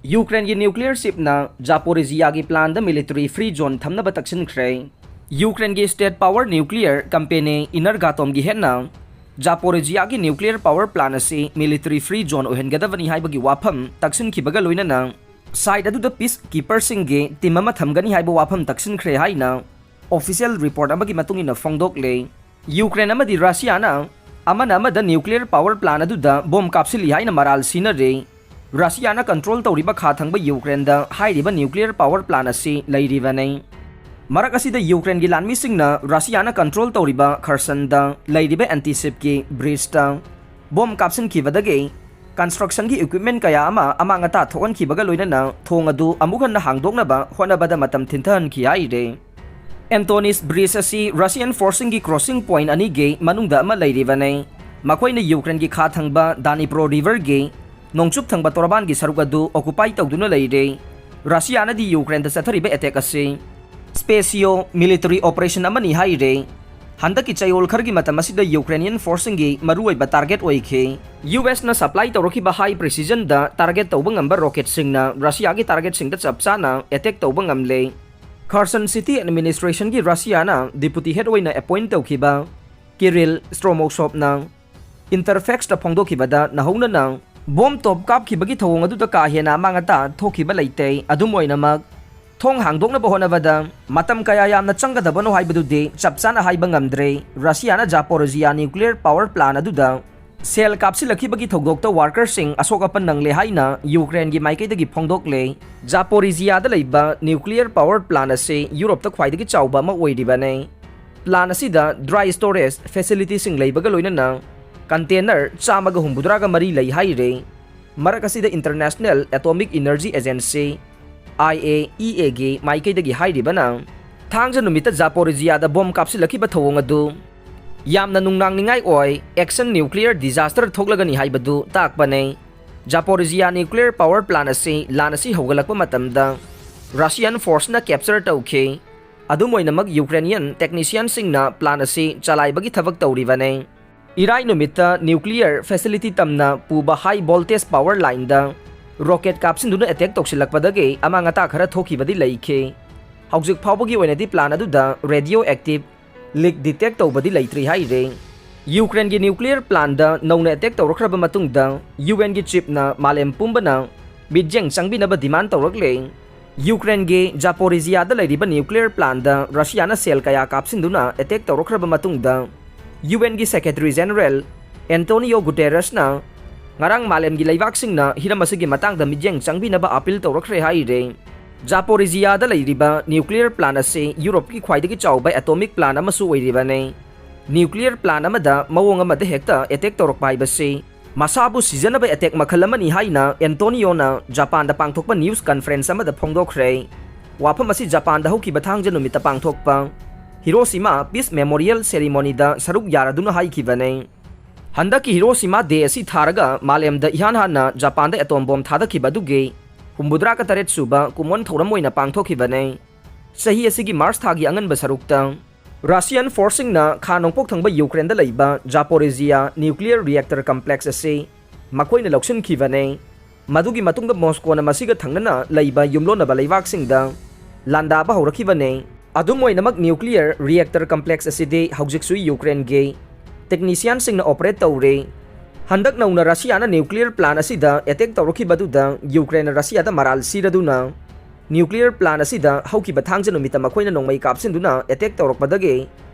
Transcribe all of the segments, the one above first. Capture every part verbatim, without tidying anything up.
ꯌꯨꯀ꯭ꯔꯦꯟꯒꯤ nuclear shipꯅ ꯖꯥꯄꯣꯔꯤꯖꯤꯌꯥꯒꯤ plantꯗ military free zone ꯊꯝꯅꯕ ꯇꯛꯁꯤꯟꯈ꯭ꯔꯦ꯫ ꯌꯨꯀ꯭ꯔꯦꯟꯒꯤ state power nuclear company Energatomꯒꯤ headꯅ ꯖꯥꯄꯣꯔꯤꯖꯤꯌꯥꯒꯤ nuclear power plant ꯑꯁꯤ military free zone ꯑꯣꯏꯍꯟꯒꯗꯕꯅꯤ ꯍꯥꯏꯕꯒꯤ ꯋꯥꯐꯝ ꯇꯛꯁꯤꯟꯈꯤꯕꯒ ꯂꯣꯏꯅꯅ site ꯑꯗꯨꯗ peacekeeperꯁꯤꯡꯒꯤ team ꯑꯃ ꯊꯝꯒꯅꯤ ꯍꯥꯏꯕ ꯋꯥꯐꯝ ꯇꯛꯁꯤꯟꯈ꯭ꯔꯦ ꯍꯥꯏꯅ official report ꯑꯃꯒꯤ ꯃꯇꯨꯡ ꯏꯟꯅ ꯐꯣꯡꯗꯣꯛꯂꯦ꯫ ꯌꯨꯀ꯭ꯔꯦꯟ ꯑꯃꯗꯤ ꯔꯁꯤꯌꯥꯅ ꯑꯃꯅ ꯑꯃꯗ nuclear power plant ꯑꯗꯨꯗ bomb ꯀꯥꯞꯁꯤꯜꯂꯤ ꯍꯥꯏꯅ ꯃꯔꯥꯜ ꯁꯤꯅꯔꯦ꯫ ꯔꯁꯤꯌꯥꯅ control ꯇꯧꯔꯤꯕ ꯈꯥ ꯊꯪꯕ ꯌꯨꯀ꯭ꯔꯦꯟꯗ ꯍꯥꯏꯔꯤꯕ nuclear power plant ꯑꯁꯤ ꯂꯩꯔꯤꯕꯅꯤ꯫ ꯃꯔꯛ ꯑꯁꯤꯗ ꯌꯨꯀ꯭ꯔꯦꯟꯒꯤ ꯂꯥꯟꯃꯤꯁꯤꯡꯅ ꯔꯁꯤꯌꯥꯅ control ꯇꯧꯔꯤꯕ Kherson ꯗ ꯂꯩꯔꯤꯕ anti ship ꯀꯤ bridge ꯇ bomb ꯀꯥꯞꯁꯤꯟꯈꯤꯕꯗꯒꯤ construction ꯒꯤ equipment ꯀꯌꯥ ꯑꯃ ꯑꯃꯥꯡ ꯑꯇꯥ ꯊꯣꯛꯍꯟꯈꯤꯕꯒ ꯂꯣꯏꯅꯅ ꯊꯣꯡ ꯑꯗꯨ ꯑꯃꯨꯛ ꯍꯟꯅ ꯍꯥꯡꯗꯣꯛꯅꯕ ꯍꯣꯠꯅꯕꯗ ꯃꯇꯝ ꯊꯤꯟꯊꯍꯟꯈꯤ ꯍꯥꯏꯔꯦ꯫ Antonis Bridge ꯑꯁꯤ Russian force ꯁꯤꯡꯒꯤ crossing point ꯑꯅꯤꯒꯤ ꯃꯅꯨꯡꯗ ꯑꯃ ꯂꯩꯔꯤꯕꯅꯤ꯫ ꯃꯈꯣꯏꯅ ꯌꯨꯀ꯭ꯔꯦꯟꯒꯤ ꯈꯥ ꯊꯪꯕ Dnipro river ꯒꯤ ꯅꯣꯡꯆꯨꯞ ꯊꯪꯕ ꯇꯣꯔꯕꯥꯟꯒꯤ ꯁꯔꯨꯛ ꯑꯗꯨ occupy ꯇꯧꯗꯨꯅ ꯂꯩꯔꯦ꯫ ꯔꯁꯤꯌꯥꯅꯗꯤ ꯌꯨꯀ꯭ꯔꯦꯟꯗ ꯆꯠꯊꯔꯤꯕ attack ꯑꯁꯤ special military operation ꯑꯃꯅꯤ ꯍꯥꯏꯔꯦ꯫ ꯍꯟꯗꯛꯀꯤ ꯆꯌꯣꯜ ꯈꯔꯒꯤ ꯃꯇꯝ ꯑꯁꯤꯗ Ukrainian force ꯁꯤꯡꯒꯤ ꯃꯔꯨꯑꯣꯏꯕ target ꯑꯣꯏꯈꯤ꯫ ꯌꯨ ꯑꯦꯁꯅ supply ꯇꯧꯔꯛꯈꯤꯕ high precision ꯗ target ꯇꯧꯕ ꯉꯝꯕ rocket ꯁꯤꯡꯅ ꯔꯁꯤꯌꯥꯒꯤ target ꯁꯤꯡꯗ ꯆꯞ ꯆꯥꯅ attack ꯇꯧꯕ ꯉꯝꯂꯦ꯫ Kherson city administration ꯒꯤ ꯔꯁꯤꯌꯥꯅ deputy head ꯑꯣꯏꯅ appoint ꯇꯧꯈꯤꯕ Kirill Stromosovꯅ Interfax ꯇ ꯐꯣꯡꯗꯣꯛꯈꯤꯕꯗ ꯅꯧꯍꯧꯅꯅ bomb ꯇꯣꯞ ꯀꯥꯞꯈꯤꯕꯒꯤ ꯊꯧꯑꯣꯡ ꯑꯗꯨꯗ ꯀꯥ ꯍꯦꯟꯅ ꯑꯃꯥꯡ ꯑꯇꯥ ꯊꯣꯛꯈꯤꯕ ꯂꯩꯇꯦ꯫ ꯑꯗꯨꯝ ꯑꯣꯏꯅꯃꯛ, ꯊꯣꯡ ꯍꯥꯡꯗꯣꯛꯅꯕ ꯍꯣꯠꯅꯕꯗ ꯃꯇꯝ ꯀꯌꯥ ꯌꯥꯝꯅ ꯆꯪꯒꯗꯕꯅꯣ ꯍꯥꯏꯕꯗꯨꯗꯤ ꯆꯞ ꯆꯥꯅ ꯍꯥꯏꯕ ꯉꯝꯗ꯭ꯔꯦ꯫ ꯔꯁꯤꯌꯥꯅ Zaporizhzhia nuclear power plant ꯑꯗꯨꯗ shell ꯀꯥꯞꯁꯤꯜꯂꯛꯈꯤꯕꯒꯤ ꯊꯧꯗꯣꯛꯇ worker ꯁꯤꯡ ꯑꯁꯣꯛ ꯑꯄꯟ ꯅꯪꯂꯦ ꯍꯥꯏꯅ ꯌꯨꯀ꯭ꯔꯦꯟꯒꯤ ꯃꯥꯏꯀꯩꯗꯒꯤ ꯐꯣꯡꯗꯣꯛꯂꯦ꯫ ꯖꯥꯄꯣꯔꯤꯖꯤꯌꯥꯗ ꯂꯩꯕ nuclear power plant ꯑꯁꯤ ꯌꯨꯔꯣꯞꯇ ꯈ꯭ꯋꯥꯏꯗꯒꯤ ꯆꯥꯎꯕ ꯑꯃ ꯑꯣꯏꯔꯤꯕꯅꯤ꯫ Plant ꯑꯁꯤꯗ dry storage facility ꯁꯤꯡ ꯂꯩꯕꯒ ꯂꯣꯏꯅꯅ container ꯆꯥꯝꯃꯒ ꯍꯨꯝꯐꯨꯇꯔꯥꯒ ꯃꯔꯤ ꯂꯩ ꯍꯥꯏꯔꯦ꯫ ꯃꯔꯛ ꯑꯁꯤꯗ International Atomic Energy Agency, I A E A ꯒꯤ ꯃꯥꯏꯀꯩꯗꯒꯤ ꯍꯥꯏꯔꯤꯕꯅ, ꯊꯥꯡꯖ ꯅꯨꯃꯤꯠꯇ ꯖꯥꯄꯣꯔꯤꯖꯤꯌꯥꯗ bomb ꯀꯥꯞꯁꯤꯜꯂꯛꯈꯤꯕ ꯊꯧꯑꯣꯡ ꯑꯗꯨ ꯌꯥꯝꯅ ꯅꯨꯡꯅꯥꯡꯅꯤꯡꯉꯥꯏ ꯑꯣꯏ, action nuclear disaster ꯊꯣꯛꯂꯒꯅꯤ ꯍꯥꯏꯕꯗꯨ ꯇꯥꯛꯄꯅꯤ꯫ ꯖꯥꯄꯣꯔꯤꯖꯤꯌꯥ nuclear power plant ꯑꯁꯤ ꯂꯥꯟ ꯑꯁꯤ ꯍꯧꯒꯠꯂꯛꯄ ꯃꯇꯝꯗ Russian force ꯅ capture ꯇꯧꯈꯤ꯫ ꯑꯗꯨꯝ ꯑꯣꯏꯅꯃꯛ, Ukrainian technician ꯁꯤꯡꯅ plant ꯑꯁꯤ ꯆꯂꯥꯏꯕꯒꯤ ꯊꯕꯛ ꯇꯧꯔꯤꯕꯅꯤ꯫ ꯏꯔꯥꯏ ꯅꯨꯃꯤꯠꯇ nuclear facility ꯇꯝꯅ ꯄꯨꯕ high voltage power line ꯗ rocket ꯀꯥꯞꯁꯤꯟꯗꯨꯅ attack ꯇꯧꯁꯤꯜꯂꯛꯄꯗꯒꯤ ꯑꯃꯥꯡ ꯑꯇꯥ ꯈꯔ ꯊꯣꯛꯈꯤꯕꯗꯤ ꯂꯩꯈꯤ꯫ ꯍꯧꯖꯤꯛ ꯐꯥꯎꯕꯒꯤ ꯑꯣꯏꯅꯗꯤ plan ꯑꯗꯨꯗ radio active leak detect ꯇꯧꯕꯗꯤ ꯂꯩꯇ꯭ꯔꯤ ꯍꯥꯏꯔꯤ꯫ ꯌꯨꯀ꯭ꯔꯦꯟꯒꯤ nuclear plantꯗ ꯅꯧꯅ attack ꯇꯧꯔꯛꯈ꯭ꯔꯕ ꯃꯇꯨꯡꯗ UN ꯒꯤ chiefꯅ ꯃꯥꯂꯦꯝ ꯄꯨꯝꯕꯅ ꯃꯤꯠꯌꯦꯡ ꯆꯪꯕꯤꯅꯕ demand ꯇꯧꯔꯛꯂꯦ꯫ ꯌꯨꯀ꯭ꯔꯦꯟꯒꯤ ꯖꯥꯄꯣꯔꯤꯖꯤꯌꯥꯗ ꯂꯩꯔꯤꯕ nuclear plantꯗ ꯔꯁꯤꯌꯥꯅ shell ꯀꯌꯥ ꯀꯥꯞꯁꯤꯟꯗꯨꯅ attack ꯇꯧꯔꯛꯈ꯭ꯔꯕ ꯃꯇꯨꯡꯗ UN ꯒꯤ Secretary General Antonio Guterresꯅ ꯉꯔꯥꯡ ꯃꯥꯂꯦꯝꯒꯤ ꯂꯩꯕꯥꯛꯁꯤꯡꯅ ꯍꯤꯔꯝ ꯑꯁꯤꯒꯤ ꯃꯇꯥꯡꯗ ꯃꯤꯠꯌꯦꯡ ꯆꯪꯕꯤꯅꯕ appeal ꯇꯧꯔꯛꯈ꯭ꯔꯦ ꯍꯥꯏꯔꯦ꯫ ꯖꯥꯄꯣꯔꯤꯖꯤꯌꯥꯗ ꯂꯩꯔꯤꯕ nuclear plant ꯑꯁꯤ ꯌꯨꯔꯣꯞꯀꯤ ꯈ꯭ꯋꯥꯏꯗꯒꯤ ꯆꯥꯎꯕ atomic plant ꯑꯃꯁꯨ ꯑꯣꯏꯔꯤꯕꯅꯤ꯫ Nuclear plant ꯑꯃꯗ ꯃꯑꯣꯡ ꯑꯃꯗ ꯍꯦꯛꯇ attack ꯇꯧꯔꯛꯄ ꯍꯥꯏꯕꯁꯤ ꯃꯁꯥꯕꯨ ꯁꯤꯖꯅꯕ attack ꯃꯈꯜ ꯑꯃꯅꯤ ꯍꯥꯏꯅ ꯑꯦꯟꯇꯣꯅꯤꯌꯣꯅ ꯖꯄꯥꯟꯗ ꯄꯥꯡꯊꯣꯛꯄ news conference ꯑꯃꯗ ꯐꯣꯡꯗꯣꯛꯈ꯭ꯔꯦ꯫ ꯋꯥꯐꯝ ꯑꯁꯤ ꯖꯄꯥꯟꯗ ꯍꯧꯈꯤꯕ ꯊꯥꯡꯖ ꯅꯨꯃꯤꯠꯇ ꯄꯥꯡꯊꯣꯛꯄ ꯍꯤꯔꯣꯁꯤꯃꯥ Peace Memorial Ceremonyꯗ ꯁꯔꯨꯛ ꯌꯥꯔꯗꯨꯅ ꯍꯥꯏꯈꯤꯕꯅꯤ꯫ ꯍꯟꯗꯛꯀꯤ ꯍꯤꯔꯣꯁꯤꯃꯥ Day ꯑꯁꯤ ꯊꯥꯔꯒ ꯃꯥꯂꯦꯝꯗ ꯏꯍꯥꯟ ꯍꯥꯟꯅ ꯖꯄꯥꯟꯗ atom bomb ꯊꯥꯗꯈꯤꯕ ꯑꯗꯨꯒꯤ ꯍꯨꯝꯐꯨꯇꯔꯥꯒ ꯇꯔꯦꯠ ꯁꯨꯕ ꯀꯨꯝꯑꯣꯟ ꯊꯧꯔꯝ ꯑꯣꯏꯅ ꯄꯥꯡꯊꯣꯛꯈꯤꯕꯅꯤ꯫ ꯆꯍꯤ ꯑꯁꯤꯒꯤ March ꯊꯥꯒꯤ ꯑꯉꯟꯕ ꯁꯔꯨꯛꯇ Russian forceꯁꯤꯡꯅ ꯈꯥ ꯅꯣꯡꯄꯣꯛ ꯊꯪꯕ ꯌꯨꯀ꯭ꯔꯦꯟꯗ ꯂꯩꯕ ꯖꯥꯄꯣꯔꯤꯖꯤꯌꯥ nuclear reactor complex ꯑꯁꯤ ꯃꯈꯣꯏꯅ ꯂꯧꯁꯤꯟꯈꯤꯕꯅꯤ꯫ ꯃꯗꯨꯒꯤ ꯃꯇꯨꯡꯗ ꯃꯣꯁꯀꯣꯅ ꯃꯁꯤꯒ ꯊꯪꯅꯅ ꯂꯩꯕ ꯌꯨꯝꯂꯣꯟꯅꯕ ꯂꯩꯕꯥꯛꯁꯤꯡꯗ ꯂꯥꯟꯗꯥꯕ ꯍꯧꯔꯛꯈꯤꯕꯅꯤ꯫ ꯑꯗꯨꯝ ꯑꯣꯏꯅꯃꯛ, nuclear reactor complex ꯑꯁꯤꯗꯤ ꯍꯧꯖꯤꯛꯁꯨ ꯌꯨꯀ꯭ꯔꯦꯟꯒꯤ technicianꯁꯤꯡꯅ operate ꯇꯧꯔꯤ꯫ ꯍꯟꯗꯛ ꯅꯧꯅ ꯔꯁꯤꯌꯥꯅ nuclear plant ꯑꯁꯤꯗ attack ꯇꯧꯔꯛꯈꯤꯕꯗꯨꯗ ꯌꯨꯀ꯭ꯔꯦꯟꯅ ꯔꯁꯤꯌꯥꯗ ꯃꯔꯥꯜ ꯁꯤꯔꯗꯨꯅ nuclear plant ꯑꯁꯤꯗ ꯍꯧꯈꯤꯕ ꯊꯥꯡꯖ ꯅꯨꯃꯤꯠꯇ ꯃꯈꯣꯏꯅ ꯅꯣꯡꯃꯩ ꯀꯥꯞꯁꯤꯟꯗꯨꯅ attack ꯇꯧꯔꯛꯄꯗꯒꯤ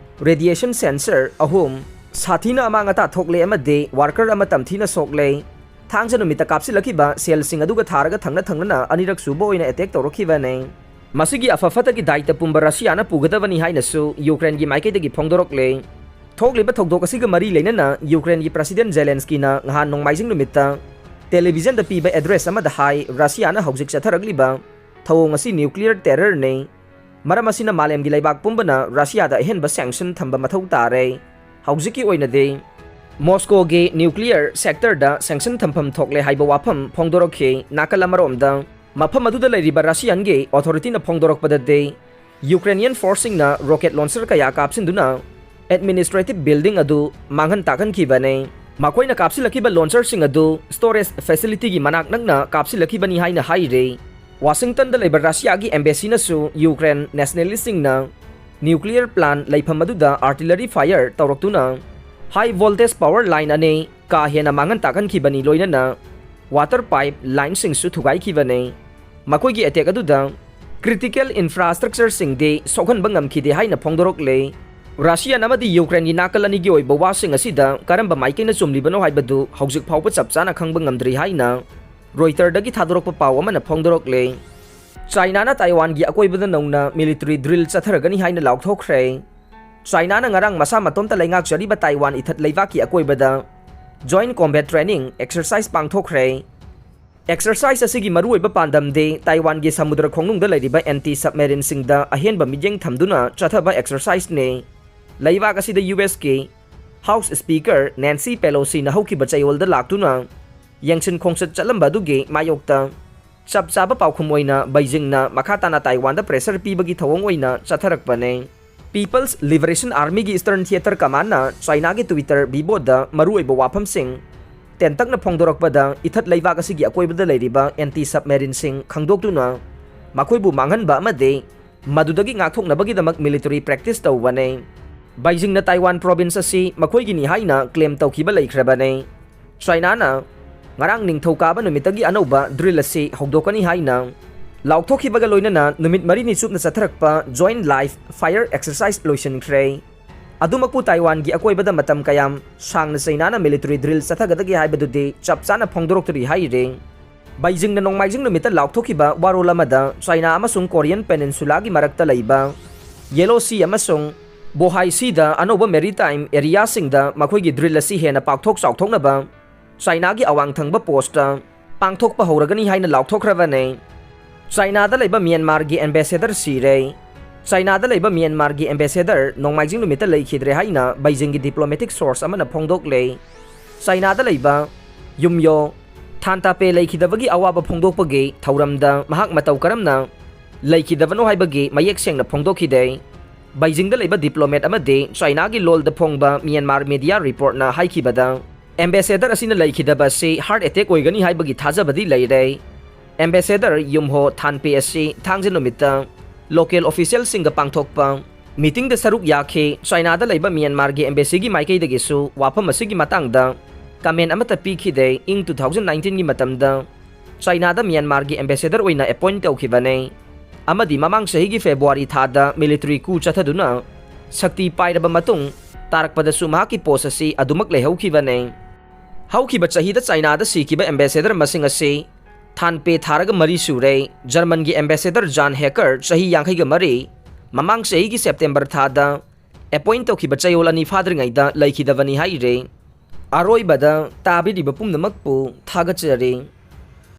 radiation sensor ꯑꯍꯨꯝ ꯁꯥꯊꯤꯅ ꯑꯃꯥꯡ ꯑꯇꯥ ꯊꯣꯛꯂꯦ ꯑꯃꯗꯤ worker ꯑꯃ ꯇꯝꯊꯤꯅ ꯁꯣꯛꯂꯦ꯫ ꯊꯥꯡꯖ ꯅꯨꯃꯤꯠꯇ ꯀꯥꯞꯁꯤꯜꯂꯛꯈꯤꯕ shellꯁꯤꯡ ꯑꯗꯨꯒ ꯊꯥꯔꯒ ꯊꯪꯅ ꯊꯪꯅꯅ ꯑꯅꯤꯔꯛ ꯁꯨꯕ ꯑꯣꯏꯅ attack ꯇꯧꯔꯛꯈꯤꯕꯅꯤ꯫ ꯃꯁꯤꯒꯤ ꯑꯐ ꯐꯠꯇꯒꯤ ꯗꯥꯏꯇ ꯄꯨꯝꯕ ꯔꯁꯤꯌꯥꯅ ꯄꯨꯒꯗꯕꯅꯤ ꯍꯥꯏꯅꯁꯨ ꯌꯨꯀ꯭ꯔꯦꯟꯒꯤ ꯃꯥꯏꯀꯩꯗꯒꯤ ꯐꯣꯡꯗꯣꯔꯛꯂꯦ꯫ ꯊꯣꯛꯂꯤꯕ ꯊꯧꯗꯣꯛ ꯑꯁꯤꯒ ꯃꯔꯤ ꯂꯩꯅꯅ ꯌꯨꯀ꯭ꯔꯦꯟꯒꯤ President Zelenskyꯅ ꯅꯍꯥꯟ ꯅꯣꯡꯃꯥꯏꯖꯤꯡ ꯅꯨꯃꯤꯠꯇ televisionꯗ ꯄꯤꯕ address ꯑꯃꯗ ꯍꯥꯏ, ꯔꯁꯤꯌꯥꯅ ꯍꯧꯖꯤꯛ ꯆꯠꯊꯔꯛꯂꯤꯕ ꯊꯧꯑꯣꯡ ꯑꯁꯤ nuclear terrorꯅꯤ꯫ ꯃꯔꯝ ꯑꯁꯤꯅ ꯃꯥꯂꯦꯝꯒꯤ ꯂꯩꯕꯥꯛ ꯄꯨꯝꯕꯅ ꯔꯁꯤꯌꯥꯗ ꯑꯍꯦꯟꯕ sanction ꯊꯝꯕ ꯃꯊꯧ ꯇꯥꯔꯦ꯫ ꯍꯧꯖꯤꯛꯀꯤ ꯑꯣꯏꯅꯗꯤ ꯃꯣꯁꯀꯣꯒꯤ nuclear sectorꯗ sanction ꯊꯝꯐꯝ ꯊꯣꯛꯂꯦ ꯍꯥꯏꯕ ꯋꯥꯐꯝ ꯐꯣꯡꯗꯣꯔꯛꯈꯤ꯫ ꯅꯥꯀꯜ ꯑꯃꯔꯣꯝꯗ, ꯃꯐꯝ ꯑꯗꯨꯗ ꯂꯩꯔꯤꯕ ꯔꯁꯤꯌꯥꯟꯒꯤ authorityꯅ ꯐꯣꯡꯗꯣꯔꯛꯄꯗꯗꯤ, Ukrainian forceꯁꯤꯡꯅ rocket launcher ꯀꯌꯥ ꯀꯥꯞꯁꯤꯟꯗꯨꯅ administrative building ꯑꯗꯨ ꯃꯥꯡꯍꯟ ꯇꯥꯛꯍꯟꯈꯤꯕꯅꯤ꯫ ꯃꯈꯣꯏꯅ ꯀꯥꯞꯁꯤꯜꯂꯛꯈꯤꯕ ꯂꯣꯟꯆꯔꯁꯤꯡ ꯑꯗꯨ ꯁ꯭ꯇꯣꯔꯦꯖ ꯐꯦꯁꯤꯂꯤꯇꯤꯒꯤ ꯃꯅꯥꯛ ꯅꯛꯅ ꯀꯥꯞꯁꯤꯜꯂꯛꯈꯤꯕꯅꯤ ꯍꯥꯏꯅ ꯍꯥꯏꯔꯤ꯫ ꯋꯥꯁꯤꯡꯇꯟꯗ ꯂꯩꯕ ꯔꯁꯤꯌꯥꯒꯤ ꯑꯦꯝꯕꯦꯁꯤꯅꯁꯨ ꯌꯨꯀ꯭ꯔꯦꯟ ꯅꯦꯁꯅꯦꯂꯤꯁꯁꯤꯡꯅ ꯅ꯭ꯌꯨꯀ꯭ꯂꯤꯌꯔ ꯄ꯭ꯂꯥꯟ ꯂꯩꯐꯝ ꯑꯗꯨꯗ ꯑꯥꯔꯇꯤꯂꯔꯤ ꯐꯥꯌꯔ ꯇꯧꯔꯛꯇꯨꯅ ꯍꯥꯏ ꯚꯣꯜꯇꯦꯖ ꯄꯥꯋꯔ ꯂꯥꯏꯟ ꯑꯅꯤ ꯀꯥ ꯍꯦꯟꯅ ꯃꯥꯡꯍꯟ ꯇꯥꯛꯍꯟꯈꯤꯕꯅꯤ, ꯂꯣꯏꯅꯅ ꯋꯥꯇꯔ ꯄꯥꯏꯞ ꯂꯥꯏꯟꯁꯤꯡꯁꯨ ꯊꯨꯒꯥꯏꯈꯤꯕꯅꯤ꯫ ꯃꯈꯣꯏꯒꯤ ꯑꯦꯇꯦꯛ ꯑꯗꯨꯗ ꯀ꯭ꯔꯤꯇꯤꯀꯦꯜ ꯏꯟꯐ꯭ꯔꯥꯁ꯭ꯇ꯭ꯔꯛꯆꯔꯁꯤꯡꯗꯤ ꯁꯣꯛꯍꯟꯕ ꯉꯝꯈꯤꯗꯦ ꯍꯥꯏꯅ ꯐꯣꯡꯗꯣꯔꯛꯂꯦ꯫ ꯔꯁꯤꯌꯥꯟ ꯑꯃꯗꯤ ꯌꯨꯀ꯭ꯔꯦꯟꯒꯤ ꯅꯥꯀꯜ ꯑꯅꯤꯒꯤ ꯑꯣꯏꯕ ꯋꯥꯁꯤꯡ ꯑꯁꯤꯗ ꯀꯔꯝꯕ ꯃꯥꯏꯀꯩꯅ ꯆꯨꯝꯂꯤꯕꯅꯣ ꯍꯥꯏꯕꯗꯨ ꯍꯧꯖꯤꯛ ꯐꯥꯎꯕ ꯆꯞ ꯆꯥꯅ ꯈꯪꯕ ꯉꯝꯗ꯭ꯔꯤ ꯍꯥꯏꯅ ꯔꯣꯏꯇꯔꯗꯒꯤ ꯊꯥꯗꯣꯔꯛꯄ ꯄꯥꯎ ꯑꯃꯅ ꯐꯣꯡꯗꯣꯔꯛꯂꯦ꯫ ꯆꯥꯏꯅꯥꯅ ꯇꯥꯏꯋꯥꯟꯒꯤ ꯑꯀꯣꯏꯕꯗ ꯅꯧꯅ ꯃꯤꯂꯤꯇꯔꯤ ꯗ꯭ꯔꯤꯜ ꯆꯠꯊꯔꯒꯅꯤ ꯍꯥꯏꯅ ꯂꯥꯎꯊꯣꯛꯈ꯭ꯔꯦ꯫ ꯆꯥꯏꯅꯥꯅ ꯉꯔꯥꯡ ꯃꯁꯥ ꯃꯇꯣꯝꯇ ꯂꯩꯉꯥꯛꯆꯔꯤꯕ ꯇꯥꯏꯋꯥꯟ ꯏꯊꯠ ꯂꯩꯕꯥꯛꯀꯤ ꯑꯀꯣꯏꯕꯗ ꯖꯣꯏꯟ ꯀꯣꯝꯕꯦꯠ ꯇ꯭ꯔꯦꯅꯤꯡ ꯑꯦꯛꯁꯔꯁꯥꯏꯖ ꯄꯥꯡꯊꯣꯛꯈ꯭ꯔꯦ꯫ ꯑꯦꯛꯁꯔꯁꯥꯏꯖ ꯑꯁꯤꯒꯤ ꯃꯔꯨꯑꯣꯏꯕ ꯄꯥꯟꯗꯝꯗꯤ ꯇꯥꯏꯋꯥꯟꯒꯤ ꯁꯃꯨꯗ꯭ꯔ ꯈꯣꯡꯅꯨꯡꯗ ꯂꯩꯔꯤꯕ ꯑꯦꯟꯇꯤ ꯁꯕꯃꯦꯔꯤꯟꯁꯤꯡꯗ ꯑꯍꯦꯟꯕ ꯃꯤꯠꯌꯦꯡ ꯊꯝꯗꯨꯅ ꯆꯠꯊꯕ ꯑꯦꯛꯁꯔꯁꯥꯏꯖꯅꯤ꯫ ꯂꯩꯕꯥꯛ ꯑꯁꯤꯗ ꯌꯨ ꯑꯦꯁꯀꯤ ꯍꯥꯎꯁ ꯁ꯭ꯄꯤꯀꯔ ꯅꯦꯟꯁꯤ ꯄꯦꯂꯣꯁꯤꯅ ꯍꯧꯈꯤꯕ ꯆꯌꯣꯜꯗ ꯂꯥꯛꯇꯨꯅ ꯌꯦꯡꯁꯤꯟ ꯈꯣꯡꯆꯠ ꯆꯠꯂꯝꯕ ꯑꯗꯨꯒꯤ ꯃꯥꯌꯣꯛꯇ ꯆꯞ ꯆꯥꯕ ꯄꯥꯎꯈꯨꯝ ꯑꯣꯏꯅ ꯕꯩꯖꯤꯡꯅ ꯃꯈꯥ ꯇꯥꯅ ꯇꯥꯏꯋꯥꯟꯗ ꯄ꯭ꯔꯦꯁꯔ ꯄꯤꯕꯒꯤ ꯊꯧꯑꯣꯡ ꯑꯣꯏꯅ ꯆꯠꯊꯔꯛꯄꯅꯤ꯫ ꯄꯤꯄꯜꯁ ꯂꯤꯕꯔꯦꯁꯟ ꯑꯥꯔꯃꯤꯒꯤ ꯏꯁꯇꯔꯟ ꯊꯤꯌꯦꯇꯔ ꯀꯃꯥꯟꯅ ꯆꯥꯏꯅꯥꯒꯤ ꯇ꯭ꯋꯤꯇꯔ ꯕꯤꯕꯣꯗ ꯃꯔꯨꯑꯣꯏꯕ ꯋꯥꯐꯝꯁꯤꯡ ꯇꯦꯟꯇꯛꯅ ꯐꯣꯡꯗꯣꯔꯛꯄꯗ, ꯏꯊꯠ ꯂꯩꯕꯥꯛ ꯑꯁꯤꯒꯤ ꯑꯀꯣꯏꯕꯗ ꯂꯩꯔꯤꯕ ꯑꯦꯟꯇꯤ ꯁꯕꯃꯦꯔꯤꯟꯁꯤꯡ ꯈꯪꯗꯣꯛꯇꯨꯅ ꯃꯈꯣꯏꯕꯨ ꯃꯥꯡꯍꯟꯕ ꯑꯃꯗꯤ ꯃꯗꯨꯗꯒꯤ ꯉꯥꯛꯊꯣꯛꯅꯕꯒꯤꯗꯃꯛ ꯃꯤꯂꯤꯇꯔꯤ ꯄ꯭ꯔꯦꯛꯇꯤꯁ ꯇꯧꯕꯅꯤ꯫ ꯕꯩꯖꯤꯡꯅ ꯇꯥꯏꯋꯥꯟ ꯄ꯭ꯔꯣꯚꯤꯟꯁ ꯑꯁꯤ ꯃꯈꯣꯏꯒꯤꯅꯤ ꯍꯥꯏꯅ ꯀ꯭ꯂꯦꯝ ꯇꯧꯈꯤꯕ ꯂꯩꯈ꯭ꯔꯕꯅꯤ꯫ ꯆꯥꯏꯅꯥꯅ ꯉꯔꯥꯡ ꯅꯤꯡꯊꯧꯀꯥꯕ ꯅꯨꯃꯤꯠꯇꯒꯤ ꯑꯅꯧꯕ ꯗ꯭ꯔꯤꯜ ꯑꯁꯤ ꯍꯧꯗꯣꯛꯀꯅꯤ ꯍꯥꯏꯅ ꯂꯥꯎꯊꯣꯛꯈꯤꯕꯒ ꯂꯣꯏꯅꯅ ꯅꯨꯃꯤꯠ ꯃꯔꯤꯅꯤ ꯆꯨꯞꯅ ꯆꯠꯊꯔꯛꯄ ꯖꯣꯏꯟ ꯂꯥꯏꯚ ꯐꯥꯌꯔ ꯑꯦꯛꯁꯔꯁꯥꯏꯖ ꯂꯣꯏꯁꯤꯟꯈ꯭ꯔꯦ꯫ ꯑꯗꯨꯃꯛꯄꯨ ꯇꯥꯏꯋꯥꯟꯒꯤ ꯑꯀꯣꯏꯕꯗ ꯃꯇꯝ ꯀꯌꯥꯝ ꯁꯥꯡꯅ ꯆꯩꯅꯥꯅ ꯃꯤꯂꯤꯇꯔꯤ ꯗ꯭ꯔꯤꯜ ꯆꯠꯊꯒꯗꯒꯦ ꯍꯥꯏꯕꯗꯨꯗꯤ ꯆꯞ ꯆꯥꯅ ꯐꯣꯡꯗꯣꯔꯛꯇ꯭ꯔꯤ ꯍꯥꯏꯔꯤ꯫ ꯕꯩꯖꯤꯡꯅ ꯅꯣꯡꯃꯥꯏꯖꯤꯡ ꯅꯨꯃꯤꯠꯇ ꯂꯥꯎꯊꯣꯛꯈꯤꯕ ꯋꯥꯔꯣꯜ ꯑꯃꯗ ꯆꯥꯏꯅꯥ ꯑꯃꯁꯨꯡ ꯀꯣꯔꯤꯌꯟ ꯄꯦꯅꯤꯟꯁꯨꯂꯥꯒꯤ ꯃꯔꯛꯇ ꯂꯩꯕ ꯌꯦꯂꯣ ꯁꯤ ꯑꯃꯁꯨꯡ ꯕꯣꯍꯥꯏ ꯁꯤꯗ ꯑꯅꯧꯕ ꯃꯦꯔꯤꯇꯥꯏꯝ ꯑꯦꯔꯤꯌꯥꯁꯤꯡꯗ ꯃꯈꯣꯏꯒꯤ ꯗ꯭ꯔꯤꯜ ꯑꯁꯤ ꯍꯦꯟꯅ ꯄꯥꯛꯊꯣꯛ ꯆꯥꯎꯊꯣꯛꯅꯕ ꯆꯥꯏꯅꯥꯒꯤ ꯑꯋꯥꯡ ꯊꯪꯕ ꯄꯣꯁꯇ ꯄꯥꯡꯊꯣꯛꯄ ꯍꯧꯔꯒꯅꯤ ꯍꯥꯏꯅ ꯂꯥꯎꯊꯣꯛꯈ꯭ꯔꯕꯅꯤ꯫ ꯆꯥꯏꯅꯥꯗ ꯂꯩꯕ ꯃ꯭ꯌꯥꯟꯃꯥꯔꯒꯤ ꯑꯦꯝꯕꯦꯁꯦꯗꯔ ꯁꯤꯔꯦ꯫ ꯆꯥꯏꯅꯥꯗ ꯂꯩꯕ ꯃ꯭ꯌꯥꯟꯃꯥꯔꯒꯤ ꯑꯦꯝꯕꯦꯁꯦꯗꯔ ꯅꯣꯡꯃꯥꯏꯖꯤꯡ ꯅꯨꯃꯤꯠꯇ ꯂꯩꯈꯤꯗ꯭ꯔꯦ ꯍꯥꯏꯅ ꯕꯩꯖꯤꯡꯒꯤ ꯗꯤꯄ꯭ꯂꯣꯃꯦꯇꯤꯛ ꯁꯣꯔꯁ ꯑꯃꯅ ꯐꯣꯡꯗꯣꯛꯂꯦ꯫ ꯆꯥꯏꯅꯥꯗ ꯂꯩꯕ ꯌꯨꯝꯌꯣ ꯊꯥꯟꯇꯥꯄꯦ ꯂꯩꯈꯤꯗꯕꯒꯤ ꯑꯋꯥꯕ ꯐꯣꯡꯗꯣꯛꯄꯒꯤ ꯊꯧꯔꯝꯗ ꯃꯍꯥꯛ ꯃꯇꯧ ꯀꯔꯝꯅ ꯂꯩꯈꯤꯗꯕꯅꯣ ꯍꯥꯏꯕꯒꯤ ꯃꯌꯦꯛ ꯁꯦꯡꯅ ꯐꯣꯡꯗꯣꯛꯈꯤꯗꯦ꯫ ꯕꯩꯖꯤꯡꯗ ꯂꯩꯕ ꯗꯤꯄ꯭ꯂꯣꯃꯦꯠ ꯑꯃꯗꯤ ꯆꯥꯏꯅꯥꯒꯤ ꯂꯣꯜꯗ ꯐꯣꯡꯕ ꯃ꯭ꯌꯥꯟꯃꯥꯔ ꯃꯦꯗꯤꯌꯥ ꯔꯤꯄꯣꯔꯠꯅ ꯍꯥꯏꯈꯤꯕꯗ, ꯑꯦꯝꯕꯦꯁꯦꯗꯔ ꯑꯁꯤꯅ ꯂꯩꯈꯤꯗꯕ ꯑꯁꯤ ꯍꯥꯔꯠ ꯑꯦꯇꯦꯛ ꯑꯣꯏꯒꯅꯤ ꯍꯥꯏꯕꯒꯤ ꯊꯥꯖꯕꯗꯤ ꯂꯩꯔꯦ꯫ ꯑꯦꯝꯕꯦꯁꯦꯗꯔ ꯌꯨꯝꯍꯣ ꯊꯥꯟꯄꯦ ꯑꯁꯤ ꯊꯥꯡꯖ ꯅꯨꯃꯤꯠꯇ ꯂꯣꯀꯦꯜ ꯑꯣꯐꯤꯁꯤꯌꯦꯜꯁꯤꯡꯒ ꯄꯥꯡꯊꯣꯛꯄ ꯃꯤꯇꯤꯡꯗ ꯁꯔꯨꯛ ꯌꯥꯈꯤ꯫ ꯆꯥꯏꯅꯥꯗ ꯂꯩꯕ ꯃ꯭ꯌꯥꯟꯃꯥꯔꯒꯤ ꯑꯦꯝꯕꯦꯁꯤꯒꯤ ꯃꯥꯏꯀꯩꯗꯒꯤꯁꯨ ꯋꯥꯐꯝ ꯑꯁꯤꯒꯤ ꯃꯇꯥꯡꯗ ꯀꯃꯦꯟ ꯑꯃꯠꯇ ꯄꯤꯈꯤꯗꯦ꯫ ꯏꯪ ꯇꯨ ꯊꯥꯎꯖꯟ ꯅꯥꯏꯟꯇꯤꯟꯒꯤ ꯃꯇꯝꯗ ꯆꯥꯏꯅꯥꯗ ꯃ꯭ꯌꯥꯟꯃꯥꯔꯒꯤ ꯑꯦꯝꯕꯦꯁꯦꯗꯔ ꯑꯣꯏꯅ ꯑꯦꯄꯣꯏꯟꯠ ꯇꯧꯈꯤꯕꯅꯤ ꯑꯃꯗꯤ ꯃꯃꯥꯡ ꯆꯍꯤꯒꯤ ꯐꯦꯕ꯭ꯔꯨꯋꯥꯔꯤ ꯊꯥꯗ ꯃꯤꯂꯤꯇꯔꯤ ꯀꯨ ꯆꯠꯊꯗꯨꯅ ꯁꯛꯇꯤ ꯄꯥꯏꯔꯕ ꯃꯇꯨꯡ ꯇꯥꯔꯛꯄꯗꯁꯨ ꯃꯍꯥꯛꯀꯤ ꯄꯣꯁ ꯑꯁꯤ ꯑꯗꯨꯃꯛ ꯂꯩꯍꯧꯈꯤꯕꯅꯤ꯫ ꯍꯧꯈꯤꯕ ꯆꯍꯤꯗ ꯆꯥꯏꯅꯥꯗ ꯁꯤꯈꯤꯕ ꯑꯦꯝꯕꯦꯁꯦꯗꯔ ꯃꯁꯤꯡ ꯑꯁꯤ ꯊꯥꯟꯄꯦ ꯊꯥꯔꯒ ꯃꯔꯤ ꯁꯨꯔꯦ꯫ ꯖꯔꯃꯟꯒꯤ ꯑꯦꯝꯕꯦꯁꯦꯗꯔ ꯖꯥꯟ ꯍꯦꯀꯔ, ꯆꯍꯤ ꯌꯥꯡꯈꯩꯒ ꯃꯔꯤ, ꯃꯃꯥꯡ ꯆꯍꯤꯒꯤ ꯁꯦꯞꯇꯦꯝꯕꯔ ꯊꯥꯗ ꯑꯦꯄꯣꯏꯟꯠ ꯇꯧꯈꯤꯕ ꯆꯌꯣꯜ ꯑꯅꯤ ꯐꯥꯗ꯭ꯔꯤꯉꯩꯗ ꯂꯩꯈꯤꯗꯕꯅꯤ ꯍꯥꯏꯔꯦ꯫ ꯑꯔꯣꯏꯕꯗ ꯇꯥꯕꯤꯔꯤꯕ ꯄꯨꯝꯅꯃꯛꯄꯨ ꯊꯥꯒꯠꯆꯔꯤ꯫